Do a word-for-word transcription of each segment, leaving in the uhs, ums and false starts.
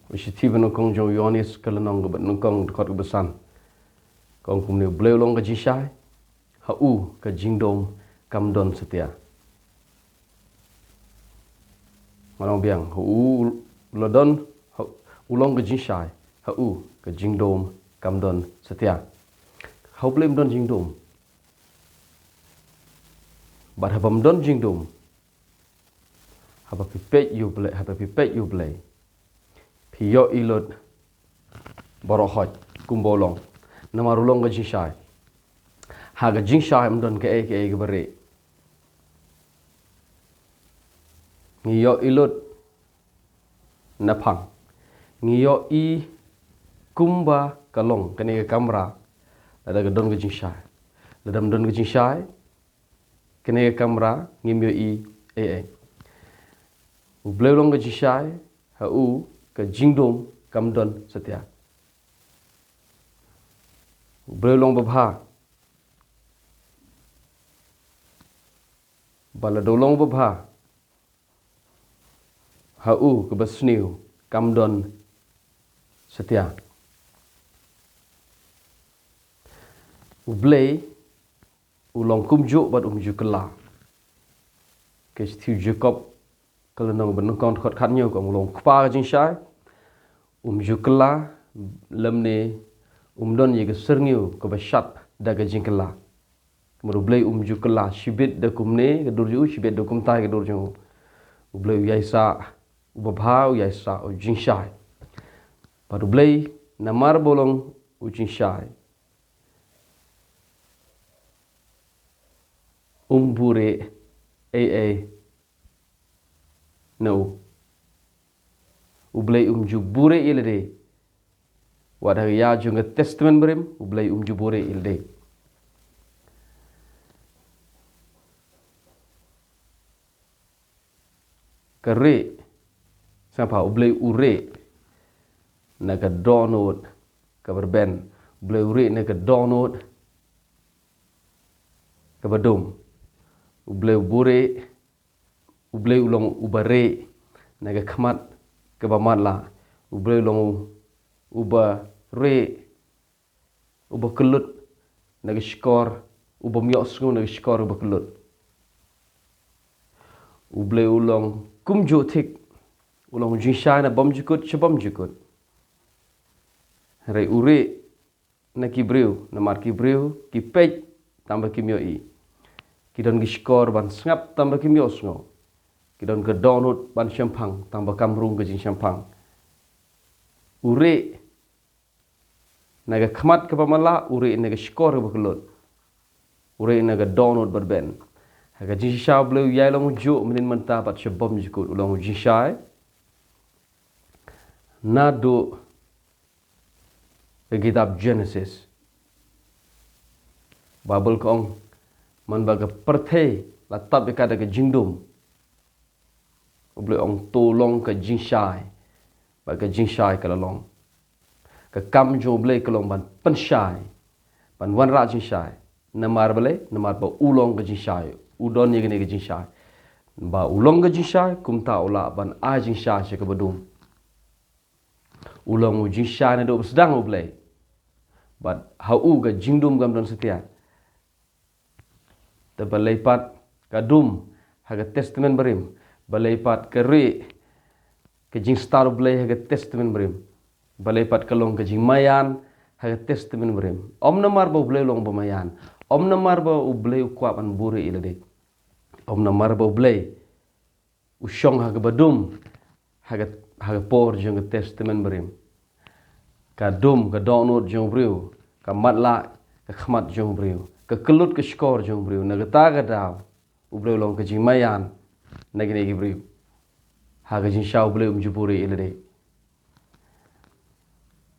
Shithi banyngkong jong u Ïoannis ka lynnong kaba nyngkong dkhot kaba san. Ka ong kumne: U Blei u long ka jingshai, ha u ka jingdum kam don satia. Nga ong biang, ha u la don, ha u long ka jingshai, ha u ka jingdum kam don satia. Ha U Blei ym don jingdum. Bad haba ym don jingdum, haba phi peit ïa U Blei, haba phi peit ïa U Blei, phi ïohi lut baroh hoi kumba u long. Namar u long ka jingshai. Ha ka jingshai ym don kaei kaei kaba rieh. Ngi ïohi lut naphang, ngi ïohi kumba ka long kane ka kamra lada ka don ka jingshai. Lada ym don ka jingshai, kane ka kamra ngim ïohi ei ei. U Blei u long ka jingshai, ha u ka jingdum kam don satia. U Blei u long babha. Bad lada u long babha, ha u kaba sniew kam don satia. U Blei u long kumjuh bad um ju kylla. Ka shithi u Jakob ka lynnong banyngkong dkhot khathynñiew ka ong u long u kpa ka jingshai, um ju kylla, lymne um don ïa ka syrngiew kaba shad da ka jingkylla. Namar U Blei um ju kylla, shibit da kumne ka dur jong u, shibit da kumtai ka dur jong u. U Blei u ïaisah u babha, u ïaisah u jingshai. Bad U Blei namar ba u long u jingshai, um buhrieh ei ei na u. U Blei um ju buhrieh ïa lade. Wat ha ka ïa jong ka Testament Barim, U Blei um ju buhrieh ïa lade. Ka rieh, sngap bha, U Blei u rieh na ka dohnud kaba rben. U Blei u rieh na ka dohnud kaba dum. U Blei u buhrieh, U Blei u long uba rieh na ka khmat kaba matlah. U Blei u long uba rieh, uba kyllut na ka shkor, uba ym ïohsngew na ka shkor uba kyllut. U Blei u long kumjuh thik, u long jingshai na bymjukut sha bymjukut. Hynrei u rieh na ki briew, namar ki briew ki peit tangba kim ïohi. Ki don ki shkor ban sngap tangba kim ïohsngew. Ki don ka dohnud ban shemphang tangba kam rung ka jingshemphang. U rieh na ka khmat kaba matlah, u rieh na ka shkor kaba kyllut. U rieh na ka dohnud ba rben. Ha ka jingshisha U Blei u ïai long kumjuh mynnin mynta bad sha bymjukut, u long u jingshai. Naduh ka kitab Genesis, Baibl ka ong, man ba ka pyrthei la tap ïa ka da ka jingdum, U Blei u ong to long ka jingshai, bad ka jingshai ka la long. Ka kam jong U Blei ka long ban pynshai, ban wanrah jingshai. Namar balei? Namar ba u long ka jingshai, u don ïa kane ka jingshai. Ba u long ka jingshai, kumta u lah ban ai jingshai sha kaba dum. U long u jingshai naduh ba sdang U Blei. Bad ha u ka jingdum kam don satia. Te balei pat ka dum ha ka Testament Barim, balei pat ka rieh, ka jingstad U Blei ha ka Testament Barim, balei pat ka long ka jingmaïan ha ka Testament Barim. Ym namar ba U Blei u long ba maïan, ym namar ba U Blei u kwah ban buhrieh ïa lade, ym namar ba U Blei u shong ha kaba dum ha ka, ha ka por jong ka Testament Barim. Ka dum, ka dohnud jong u briew, ka matlah ka khmat jong u briew, ka kyllut ka shkor jong u briew. Na kata ka daw U Blei u long ka jingmaïan na kine ki briew. Ha ka jingshisha U Blei um ju buhrieh ïa lade.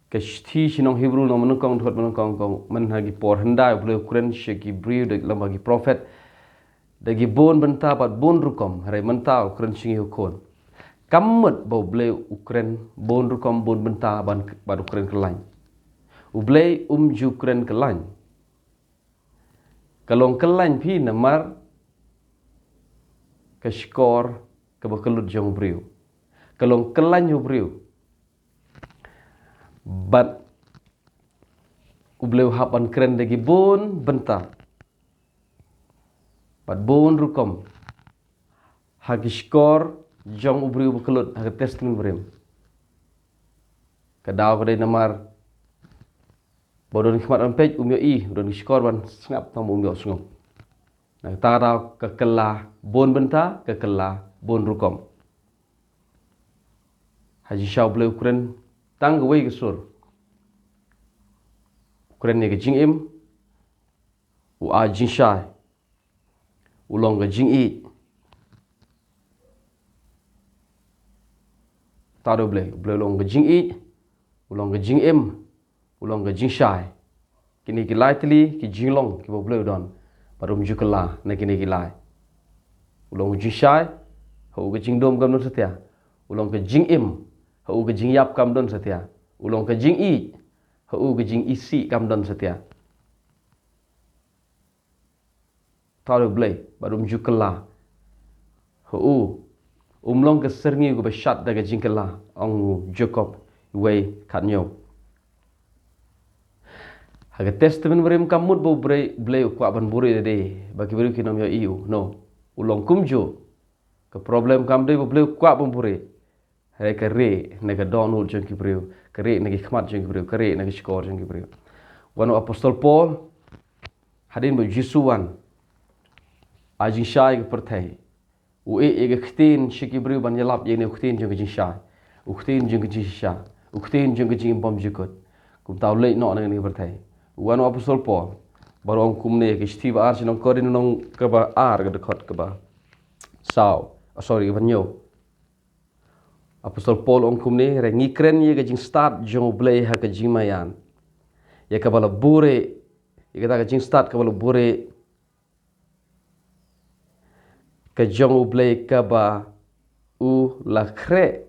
Ka shithi sha ki nong Hebru, lynnong banyngkong, dkhot banyngkong ka ong, man ha ki por hyndai U Blei u kren sha ki briew da, lyngba ki prophet da ki bun bynta bad bun rukom, hynrei mynta u kren sha ngi ha u Khun. Kam mut ba U Blei u kren bun rukom, bun bynta bad, bad u kren kyllain. U Blei um ju kren kyllain. Ka long kyllain phi namar ka shkor kaba kyllut jong u briew. Ka long kyllain u briew. Bad U Blei u hap ban kren da ki bun bynta, bad bun rukom ha ki shkor jong u briew ba kyllut ha ka Testament Barim. Ka daw ka dei namar ba u don ki khmat ban peit um ïohi, u don ki shkor ban sngap tang ba um ïohsngew. Na kata ka daw ka kylla bun bynta, ka kylla bun rukom. Ha jingshisha U Blei u kren tang kawei ka sur. U kren ïa ka jingim, u ai jingshai, u long ka jingïeit. Tang U Blei, U Blei u long ka jingïeit, u long ka jingim, u long ka jingshai. Kine ki lai tylli ki jinglong kiba U Blei u don, bad um ju kylla na kine ki lai. U long ka jingshai, ha u ka jingdum kam don satia. U long ka jingim, ha u ka jingïap kam don satia. U long ka jingïeit, ha u ka jingisih kam don satia. Tang U Blei, bad um ju kylla. Ha u, um long ka syrngiew kaba shad da ka jingkylla, ong u Jakob wei khathynñiew. Ha ka Testament Barim kam mut ba U Blei, Blei u kwah ban buhrieh lade ba ki briew kin ym ïohi u. No, u long kumjuh. Ka problem kam dei ba U Blei u kwah ban buhrieh. Hynrei ka rieh na ka dohnud jong ki briew, ka rieh na ki khmat jong ki briew, ka rieh na ki shkor jong ki briew. Wan u Apostol Paul, hadien ba u Jisu u wan, ai jingshai ïa ka pyrthei, u ïeh ïa ka ktien sha ki briew ban ïalap ïa kane u ktien jong ka jingshai, u ktien jong ka jingshisha, u ktien jong ka jingim bymjukut. Kumta u leit noh na kane ka pyrthei. Wan u Apostol Paul, bad u ong kumne ha ka shithi ba ar sha ki nong Korinth lynnong kaba ar ka dkhot kaba saw. Oh, sorry, kaba hynñiew. Apostol Paul u ong kumne, hynrei ngi kren ïa ka jingstad jong U Blei ha ka jingmaïan, ïa kaba la buhrieh, ïa kata ka jingstad kaba la buhrieh, ka jong U Blei kaba u la khreh,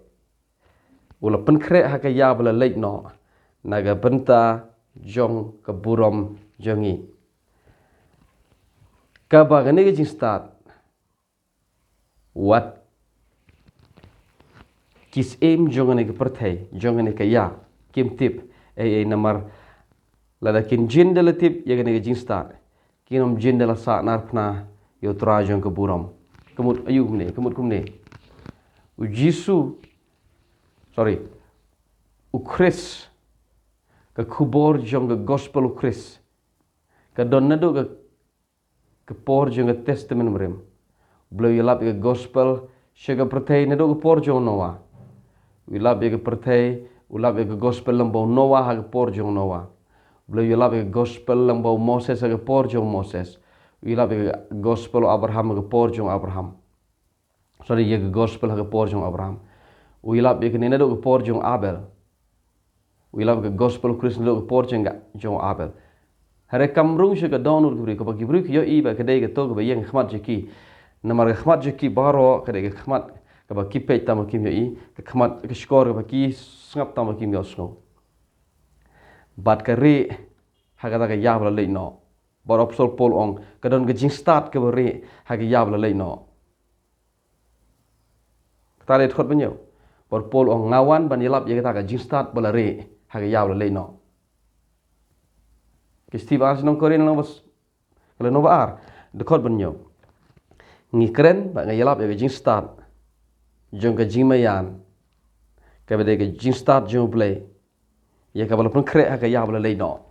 u la pynkhreh ha ka ïa ba la leit noh, na ka bynta jong ka burom jong ngi. Kaba kane ka jingstad, wat ki syiem jong kane ka pyrthei, jong kane ka ïa, kim tip ei ei, namar lada kin jin da la tip ïa kane ka jingstad, kin ym jin da la sahnarphna ïa U Trai jong ka burom. Ka mut aïu kumne, ka mut kumne. U Jisu, sorry, U Khrist, ka khubor jong ka gospel U Khrist, ka don naduh ka ka por jong ka Testament Barim. U Blei u ïalap ïa ka gospel sha ka pyrthei naduh ka por jong u Noah. U ïalap ïa ka pyrthei, u lap ïa ka gospel lyngba u Noah ha ka por jong u Noah. U Blei u ïalap ïa ka gospel lyngba u Moses ha ka por jong u Moses. U ïalap ïa ka gospel u Abraham ha ka por jong u Abraham. Sorry, ïa ka gospel ha ka por jong u Abraham. U ïalap ïa kane naduh ka por jong u Abel. U ïalap ka gospel Khrist naduh ka por jong ka, jong u Abel. Hynrei kam rung sha ka dohnud ki briew, kaba ki briew ki ïohi ba ka dei kato kaba ïeng ha khmat jong ki. Namar ka khmat jong ki baroh ka dei ka khmat kaba ki peit tang ba kim ïohi, ka khmat, ka shkor kaba ki sngap tang ba kim ïohsngew. Bad ka rieh ha kata ka ïa ba la leit noh. Bad u Apostol Paul u ong, ka don ka jingstad kaba rieh ha ka ïa ba la leit noh. Kata dei dkhot ba hynñiew. Bad u Paul u ong, nga wan ban ïalap ïa kata ka jingstad ba la rieh ha ka ïa ba la leit noh. Ki shithi ba ar sha ki nong Korinth lynnong ba s-, lynnong ba ar, dkhot ba hynñiew. Ngi kren bad nga ïalap ïa ka jingstad jong ka jingmaïan, kaba dei ka jingstad jong U Blei, ïa kaba la pynkhreh ha ka ïa ba la leit noh.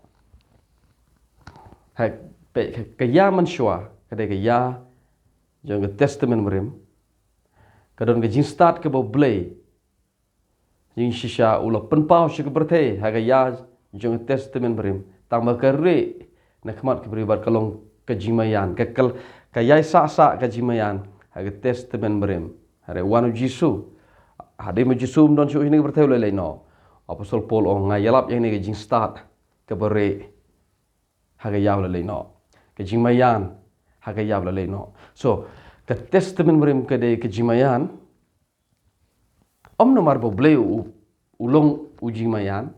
Ha, peit, ka, ka ïa mynshuwa ka dei ka ïa jong ka Testament Barim. Ka don ka jingstad kaba U Blei, jingshisha u la pynpaw sha ka pyrthei ha ka ïa jong ka Testament Barim. Tang ba ka rieh na khmat ki briew bad ka long ka jingmaïan, ka, ka, ka ïai sah sah ka jingmaïan ha ka Testament Barim. Hynrei wan u Jisu, hadien ba u Jisu um don shuh ha kane ka pyrthei, u la leit noh. U Apostol Paul u ong, nga ïalap ïa kane ka jingstad kaba rieh ha ka ïa ba la leit noh. Ka jingmaïan ha ka ïa ba la leit noh. So, ka Testament Barim ka dei ka jingmaïan, ym namar ba U Blei u, u long u jingmaïan,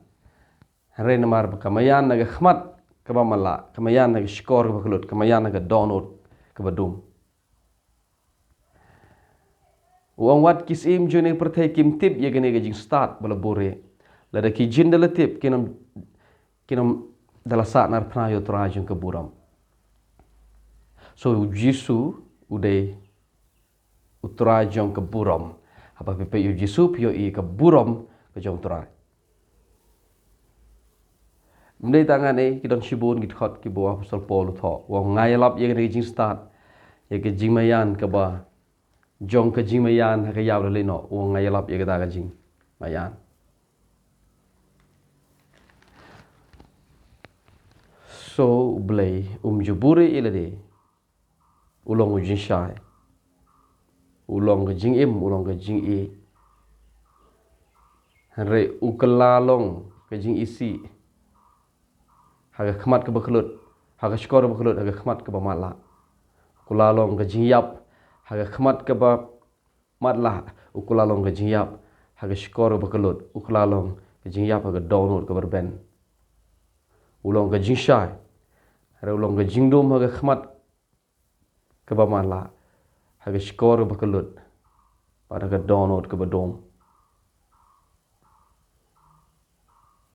hynrei namar ba ka maïan na ka khmat kaba matlah, ka maïan na ka shkor kaba kyllut, ka maïan na ka dohnud kaba dum. U ong, wat ki syiem jong kane ka pyrthei kim tip ïa kane ka jingstad ba la buhrieh. Lada ki jin da la tip, kin ym, kin ym da la sahnarphna ïa u Trai jong ka burom. So, u Jisu u dei u Trai jong ka burom. Haba phi peit ïa u Jisu, phi ïohi ka burom ka jong u Trai. Ym dei tang ngan ïa ki don shibun ki dkhot kiba u Apostol Paul u thoh. U ong nga ïalap ïa kane ka jingstad, ïa ka jingmaïan kaba jong ka jingmaïan ha ka ïaw da lei noh. U ong nga ïalap ïa kata ka jingmaïan. So, u Blei um ju buhrieh ïa lade. U long u jingshai. U long ka jingim, u long ka jingïeit. Hynrei u kylla long ka jingisih ha ka khmat kaba kyllut, ha ka shkor kaba kyllut, ha ka khmat kaba matlah. U kylla long ka jingïap ha ka khmat kaba matlah. U kylla long ka jingïap ha ka shkor kaba kyllut. U kylla long ka jingïap ha ka dohnud kaba rben. U long ka jingshai. Hynrei u long ka jingdum ha ka khmat kaba matlah, ha ka shkor kaba kyllut, bad ha ka dohnud kaba dum.